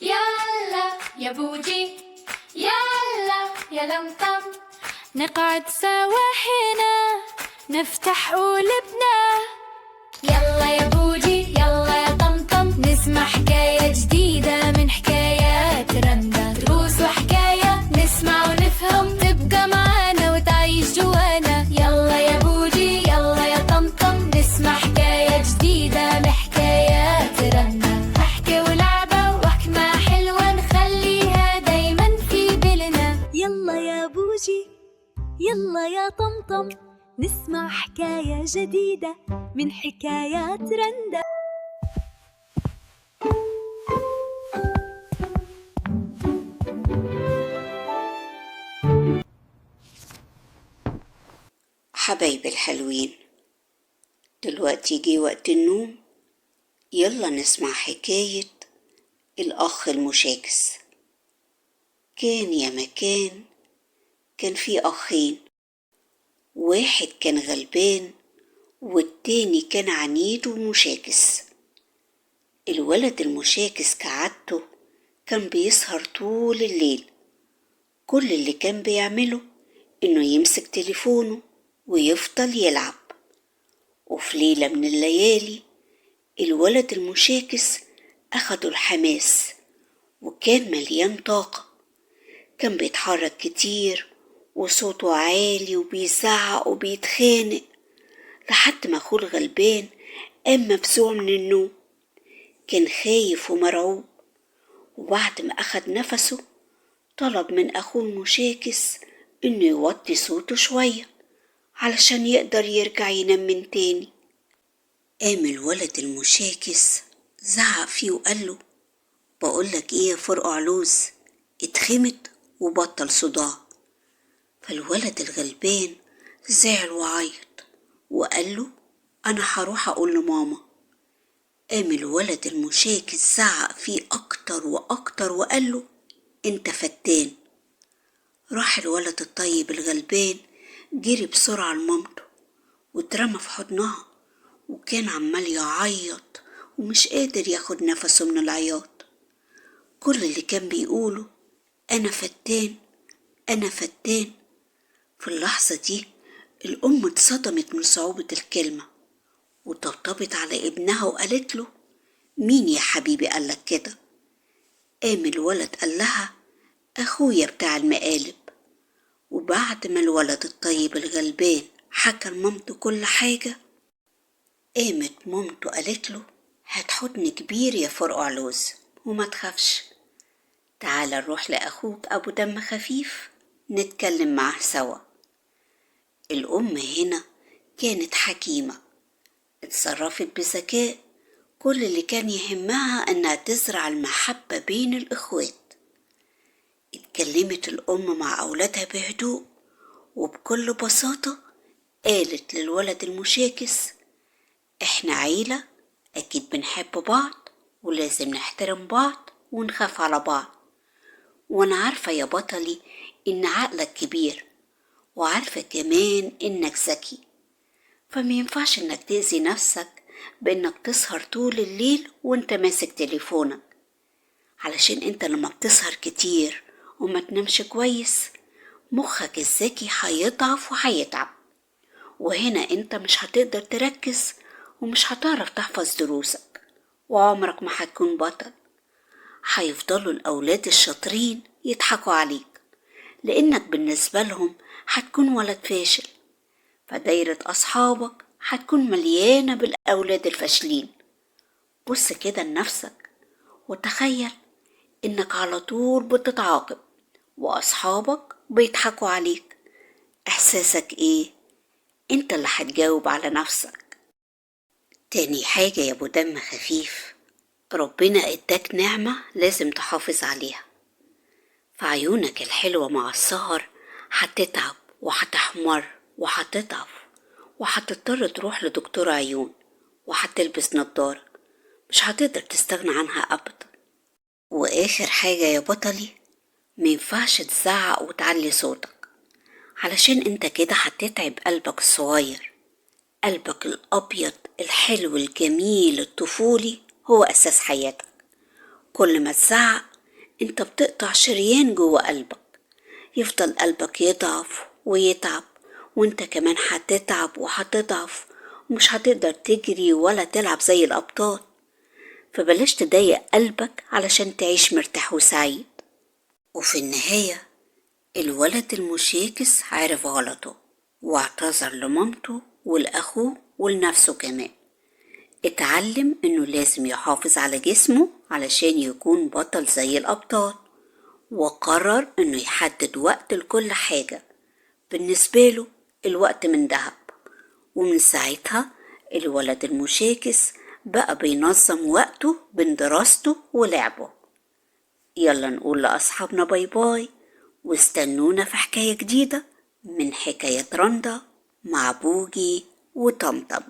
يلا يا بوجي، يلا يا لمطم، نقعد سوا هنا نفتح قلوبنا. يلا يا بوجي، يلا يا طمطم، نسمع حكاية جديدة من حكايات رندا. دروس وحكاية نسمع ونفهم، تبقى معانا وتعيش جوانا. يلا يا بوجي، يلا يا طمطم، نسمع حكاية جديدة من حكايات رندا. حكي ولعبة وحكمة حلوة نخليها دايما في بالنا. يلا يا بوجي، يلا يا طمطم، نسمع حكاية جديدة من حكايات رندا. حبايبي الحلوين، دلوقتي جه وقت النوم. يلا نسمع حكاية الأخ المشاكس. كان يا مكان كان في أخين، واحد كان غلبان والتاني كان عنيد ومشاكس. الولد المشاكس كعادته كان بيسهر طول الليل، كل اللي كان بيعمله إنه يمسك تليفونه ويفضل يلعب. وفي ليلة من الليالي الولد المشاكس أخده الحماس وكان مليان طاقة، كان بيتحرك كتير وصوته عالي وبيزعق وبيتخانق، لحد ما أخوه الغلبان قام مفزوع من النوم. كان خايف ومرعوب، وبعد ما أخد نفسه طلب من أخوه المشاكس إنه يوطي صوته شوية علشان يقدر يرجع ينام من تاني. قام الولد المشاكس زعق فيه وقال له: بقولك إيه يا فرقع لوز، اتخمت وبطل صداع. فالولد الغلبان زعل وعيط وقال له: أنا هروح أقول لماما. قام الولد المشاكس زعق فيه أكتر وأكتر وقال له: أنت فتان. راح الولد الطيب الغلبان جري بسرعة لمامته واترمى في حضنها، وكان عمال يعيط ومش قادر ياخد نفسه من العياط. كل اللي كان بيقوله: أنا فتان، أنا فتان. في اللحظة دي الأم اتصدمت من صعوبة الكلمة وطبطبت على ابنها وقالت له: مين يا حبيبي قالك كده؟ قام الولد قال لها: أخويا بتاع المقالب. وبعد ما الولد الطيب الغلبان حكى لمامته كل حاجة، قامت مامته قالت له: هات حضن كبير يا فرقع لوز وما تخافش، تعال نروح لأخوك أبو دم خفيف نتكلم معاه سوا. الأم هنا كانت حكيمة، اتصرفت بذكاء. كل اللي كان يهمها أنها تزرع المحبة بين الإخوات. اتكلمت الأم مع أولادها بهدوء وبكل بساطة، قالت للولد المشاكس: احنا عيلة أكيد بنحب بعض ولازم نحترم بعض ونخاف على بعض، وأنا عارفة يا بطلي إن عقلك كبير، وعارفة كمان إنك ذكي، فما ينفعش إنك تأذي نفسك بإنك تسهر طول الليل وإنت ماسك تليفونك، علشان إنت لما بتسهر كتير وما تنامش كويس مخك الذكي هيضعف وهيتعب، وهنا إنت مش هتقدر تركز ومش هتعرف تحفظ دروسك، وعمرك ما هتكون بطل. هيفضلوا الأولاد الشاطرين يضحكوا عليك لأنك بالنسبة لهم هتكون ولد فاشل، فدايرة أصحابك هتكون مليانة بالأولاد الفاشلين. بص كده لنفسك وتخيل إنك على طول بتتعاقب وأصحابك بيضحكوا عليك، إحساسك إيه؟ أنت اللي هتجاوب على نفسك. تاني حاجة يا أبو دم خفيف، ربنا اداك نعمة لازم تحافظ عليها. فعيونك الحلوة مع السهر هتتعب وهتحمر وهتضعف وهتضطر تروح لدكتور عيون وهتلبس نظارة مش هتقدر تستغنى عنها أبدا. وآخر حاجة يا بطلي، مينفعش تزعق وتعلي صوتك، علشان انت كده هتتعب قلبك الصغير. قلبك الأبيض الحلو الجميل الطفولي هو أساس حياتك. كل ما تزعق انت بتقطع شريان جوه قلبك، يفضل قلبك يضعف ويتعب، وانت كمان هتتعب وهتضعف ومش هتقدر تجري ولا تلعب زي الأبطال. فبلاش تضايق قلبك علشان تعيش مرتاح وسعيد. وفي النهاية الولد المشاكس عرف غلطه واعتذر لمامته ولأخوه ولنفسه كمان. اتعلم انه لازم يحافظ على جسمه علشان يكون بطل زي الأبطال، وقرر انه يحدد وقت لكل حاجة. بالنسبة له الوقت من ذهب. ومن ساعتها الولد المشاكس بقى بينظم وقته بين دراسته ولعبه. يلا نقول لأصحابنا bye bye، واستنونا في حكاية جديدة من حكاية رندا مع بوجي وطمطم.